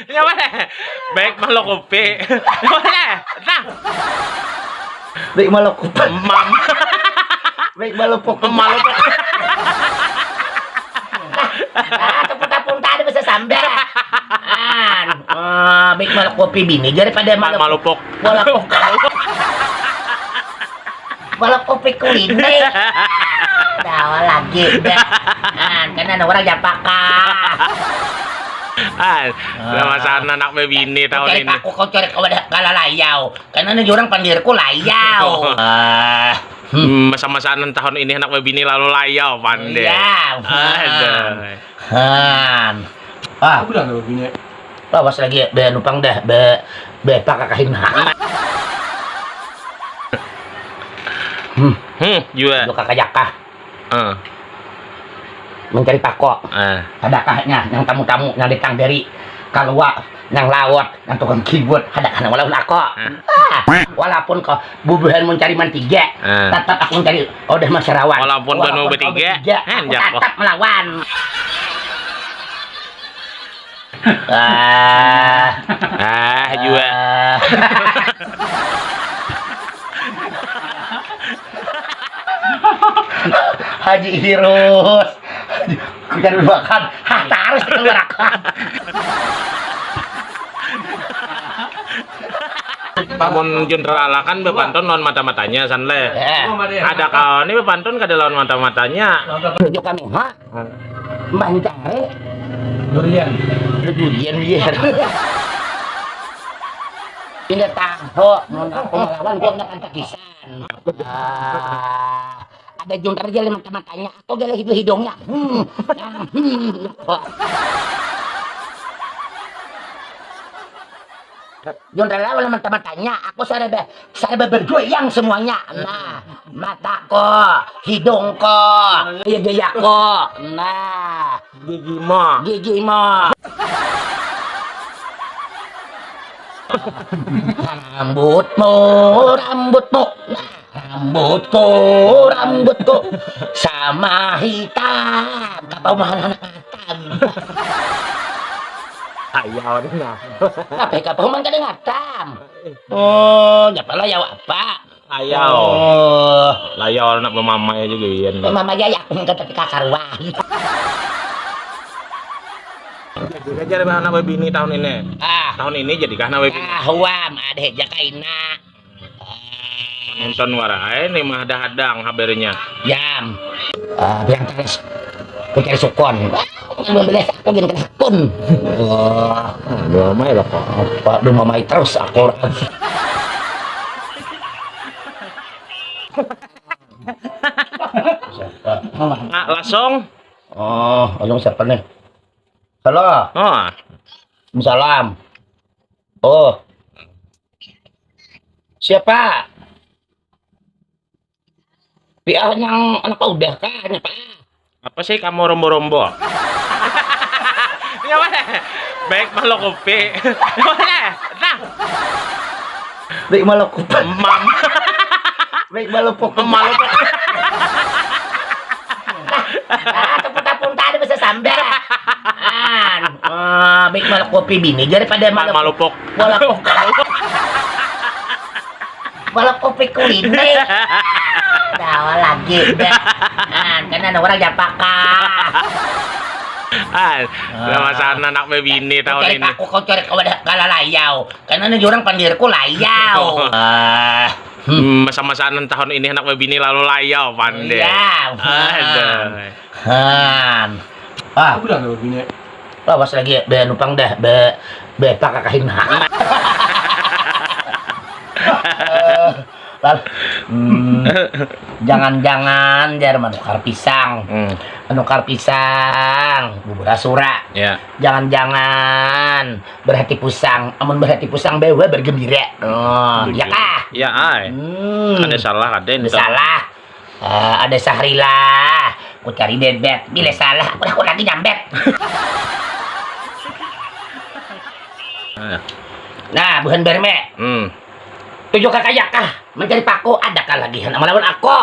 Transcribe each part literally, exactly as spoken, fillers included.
Nyawa deh. Baik malu kopi. Nyawa deh. Nah. Baik malu kopi. Mam. Baik malu pokok. Malu pokok. Ah, tu punta-punta ada bahasa Samba. An, ah, baik malu kopi bini daripada malu, malu pok. Malu pok. Malah kopi kuini. Dawa lagi dah. Nah, kan ada orang japaka. Ah, sama sana anak bebini tahun ini. Aku kau cari kau ada kala layau. Karena ini orang pandirku layau. Ah. Hmm, sama-sama tahun ini anak bebini lalu layau pandai. Iya. Ada. Han. Ah. Aku bilang bebini. Lawas lagi be nupang dah be be pakakahin. Hmm. Hmm, jua. Lu kakak jakah. Uh. Mencari pako. Uh. Adakahnya yang tamu-tamu yang datang dari kalua, yang laut, yang tukang kibut, ada kan walau lako. Uh. Ah, walaupun kau bubuhan mencari mantiga, uh. Tetap aku mencari udah masyarawan. Walaupun, walaupun banu bertiga, bertiga, eh, aku tetap melawan. Ah. Ah, jua. Ah. Haji Hirus. Haji, aku cari makan. Hah, harus dikeluarkan. Pamun Jenderal Alakan bepantun lawan mata-matanya san leh. Eh. Ada kawan ini bepantun kada lawan mata-matanya. Tunjuk kami, ha? Mancari durian. Durian liar. Ini tahu, mun aku melawan gua nak antakisan. Ah, ada jungkar dia lima matanya, aku gale hidung hidungnya. Hmm. Hmm. Jundal lawan mata-matanya, aku saraba saraba bergoyang semuanya. Nah, matako, hidungko, iya gayako. Nah, gigimo, gigimo. Rambutmu, rambutmu. Nah, rambutku, rambutku sama hitam. Kapau mahan anak ngatam. Ayau ni nah. Apa kapau man kada ngatam? Oh, nyapa layau apa? Layau. Oh. Layau anak mamamai juga iya. Mamamai ya, aku minta tapi kakaruan. Jadi aja anak bini tahun ini. Ah. Tahun ini jadi kah anak bini? Ah, huam, ada aja kaina. Nonton warai nih mah dah hadang habernya. Jam. Ah, bilang terus. Pikir sukon. Belum beres aku gini kena kun. Wah, belum mai lah kok. Apa belum mai terus aku. Ah, lasong. Oh, lasong siapa nih? Halo. Oh. Salam. Oh. Siapa? Piah yang anak udah kah? Nyapa? Apa sih kamu rombo-rombo? Ya mana? Baik malu kopi. Ya mana? Nah. Baik malu kopi. Mam. Baik malu pokok. Malu pokok. Ah, tu punta-punta ada bahasa Samba. An, ah, baik malu kopi bini daripada malu, malu pok. Malu pok. Malah kopi kuini. Dawa lagi dah. Nah, kan ada orang japaka. Ah, sama sana anak bebini tahun ini. Aku kau cari kau ada kala layau. Karena ini orang pandirku layau. Ah. Hmm, sama-sama tahun ini anak bebini lalu layau pandai. Iya. Ada. Han. Ah. Aku bilang bebini. Lawas lagi be nupang dah be be pakakahin. Lalu, hmm, jangan-jangan jar manukar pisang. Hmm. Manukar pisang, bubur asura. Ya. Jangan-jangan berhati pusang. Amun berhati pusang bawa bergembira. Oh, ya kah? Ya, ay. Hmm. Ada salah, ada yang salah. Uh, ada Sahrila, ku cari bebet. Bila salah, aku aku lagi nyambet. Nah, buhan berme. Hmm. Tujuh kakak kah? Mencari paku, adakah lagi hendak melawan aku?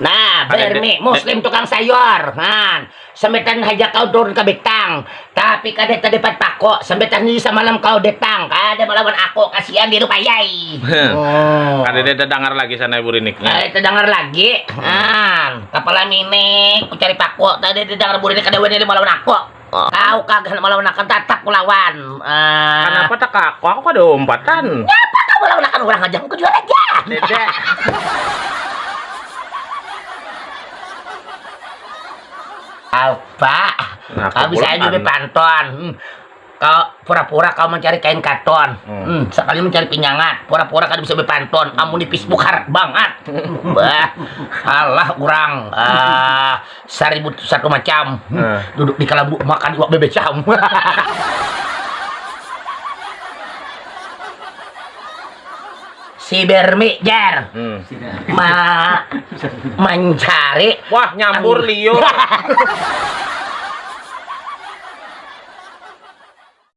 Nah, baik. Permi, Muslim tukang sayur. Han, sembetan haja kau turun ke betang. Tapi kada terdapat pako, sembetan ini semalam kau detang. Kada melawan aku, kasihan di rupa yai. Oh. Kada ada dengar lagi sana buriniknya. Kada terdengar lagi. Han, kepala minik, ku cari pako. Tadi dengar burinik kada wani melawan aku. Kau kagah melawan akan tatap kulawan. Ah. Kenapa tak aku? Aku kada umpatan. Kenapa kau melawan akan orang aja? Aku jual aja. Dede. Apa? Nah, kau bisa aja lebih panton. Hmm. Kau pura-pura kau mencari kain katon. Hmm. Hmm, sekali mencari pinyangat, pura-pura kada bisa bepanton. Amun di Facebook harat banget. Bah, alah orang. Ah, saribu satu macam. Hmm. Nah. Duduk di kalambu makan iwak bebecam. Si Bermi, jar. Hmm. Ma mencari. Wah, nyambur liur.